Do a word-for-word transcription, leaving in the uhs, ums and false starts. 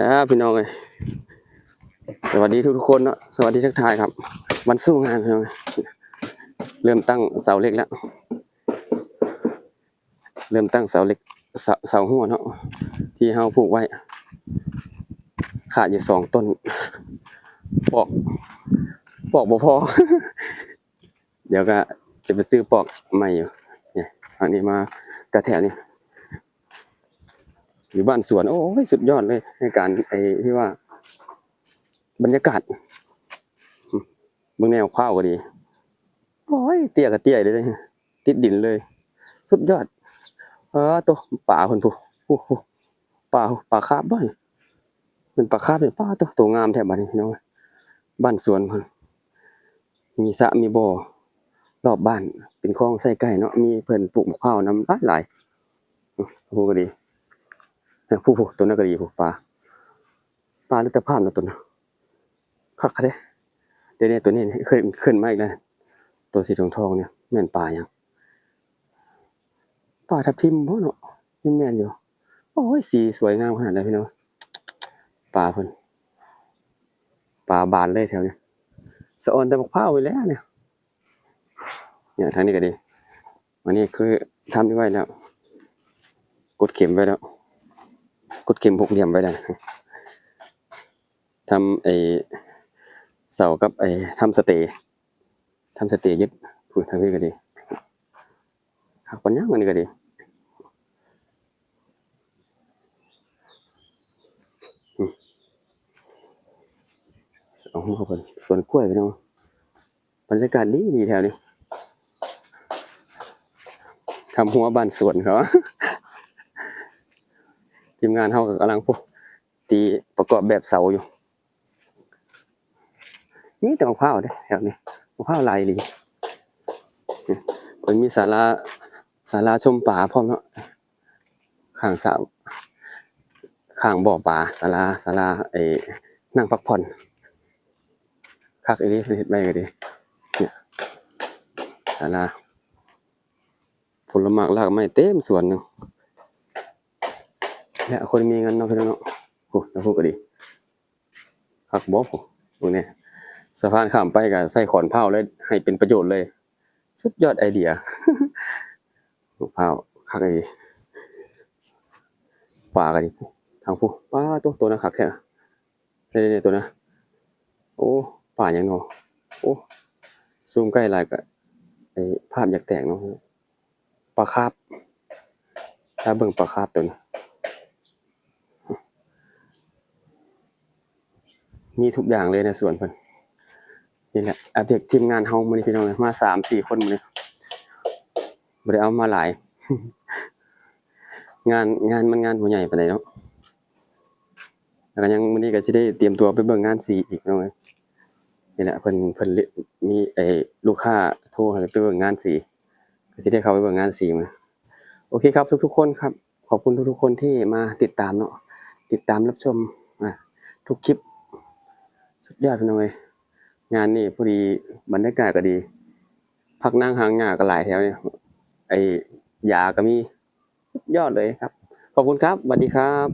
อ่า พี่น้องเอ้ย สวัสดีทุกๆคนเนาะ สวัสดีทักทายครับ วันสู้งานพี่น้อง เริ่มตั้งเสาเหล็กแล้ว เริ่มตั้งเสาเหล็ก เสา เสาหัวเนาะ ที่เฮาผูกไว้ ขาดอยู่สองต้น ปอก ปอกบ่พอ เดี๋ยวก็จะไปซื้อปอกใหม่อยู่ เนี่ย อันนี้มาแต่แถวนี้ อยู่บ้านสวน โอ้ย สุดยอดเลย ในการ ไอ้ที่ว่า บรรยากาศ เบิ่งแนวข้าวก็ดี โอ้ย เตี้ยก็เตี้ยเลย ติดดินเลย สุดยอด เออ ตัวปลาเพิ่นพุ้น โอ้โห ปลา ปลาคาร์ปบ่นี่ เป็นปลาคาร์ปเนี่ย ปลาตัว ตัวงามแท้บัดนี้พี่น้อง บ้านสวนเพิ่น มีสระมีบ่อ รอบบ้าน เป็นคลองไส้ไก่เนาะ มีเพิ่นปลูกมะพร้าวนำหลายๆ โอ้โห ก็ดี โอ้โห ตัวนั้นก็ดี โอ้โห ปลา ปลาหรือตะภาพเนาะตัวนั้น คักเด้ เดี๋ยวนี้ตัวนี้เนี่ย ขึ้น ขึ้นมาอีกแล้ว ตัวสีทองๆเนี่ย แม่นปลาหยัง ปลาทับทิมบ่เนาะ แม่นๆอยู่ โอ้ย สีสวยงามขนาดนั้นพี่น้อง ปลาเพิ่น ปลาบานเลยแถวนี้ สะออนแต่มะพร้าวไว้แล้วเนี่ย เนี่ย ทางนี้ก็ดี อันนี้คือทำไว้แล้ว กดเข็มไว้แล้ว กดเข็มหกเหลี่ยมไว้แล้ว ทำไอ้เสากับไอ้ทำสเตย์ ทำสเตย์ยึด พูดทางนี้ก็ดี คักปานหยังอันนี้ก็ดี อืม เอาเข้าไป สวนกล้วยพี่น้อง บรรยากาศดีดีแถวนี้ ทำรั้วบ้านสวนเขา ทีมงานเขาก็กำลังพวกตีประกอบแบบเสาอยู่ มีแต่มะพร้าวเด้แถวนี้ มะพร้าวหลายอีหลี มันมีศาลา ศาลาชมปลาพร้อมเนาะ ข้างสระ ข้างบ่อปลา ศาลา ศาลา ไอ้ นั่งพักผ่อน คักอีหลี เฮ็ดไว้ก็ดี เนี่ย ศาลา ผลหมากรากไม้เต็มสวนเนาะ และคนมีเงินเนาะพี่น้องเนาะ โอ้ แล้วพูดก็ดี คักบ่ โอ้ เนี่ย สะพานข้ามไปก็ใส่ขอนพร้าวเลย ให้เป็นประโยชน์เลย สุดยอดไอเดีย พร้าว คักอีหลี ปลาก็ดี ทางผู้ ปลาตัว ตัวนั้นคักแท้ นี่ๆๆ ตัวนะ โอ้ ปลาหยังเนาะ โอ้ ซูมใกล้หลายก็ ไอ้ภาพอยากแตกเนาะ ปลาคาร์ป ถ้าเบิ่งปลาคาร์ปตัวนี้ มีทุกอย่างเลยในสวนเพิ่น นี่แหละ อัปเดตทีมงานเฮามื้อนี้พี่น้อง มาสามสี่คนมื้อนี้ บ่ได้เอามาหลาย งาน งานมันงานบ่ใหญ่ปานใดเนาะ แล้วก็ยังมื้อนี้ก็สิได้เตรียมตัวไปเบิ่งงานสีอีกเนาะ นี่แหละ เพิ่น เพิ่นมีไอ้ลูกค้าโทรให้ไปเบิ่งงานสี ก็สิได้เข้าไปเบิ่งงานสีมา โอเคครับ ทุกๆคนครับ ขอบคุณทุกๆคนที่มาติดตามเนาะ ติดตามรับชม อ่ะ ทุกคลิป สุดยอดพี่น้องเอ้ย งานนี่พอดีบรรยากาศก็ดี ผักนางหางหญ้าก็หลายแถวเนี่ย ไอ้หญ้าก็มี สุดยอดเลยครับ ขอบคุณครับ สวัสดีครับ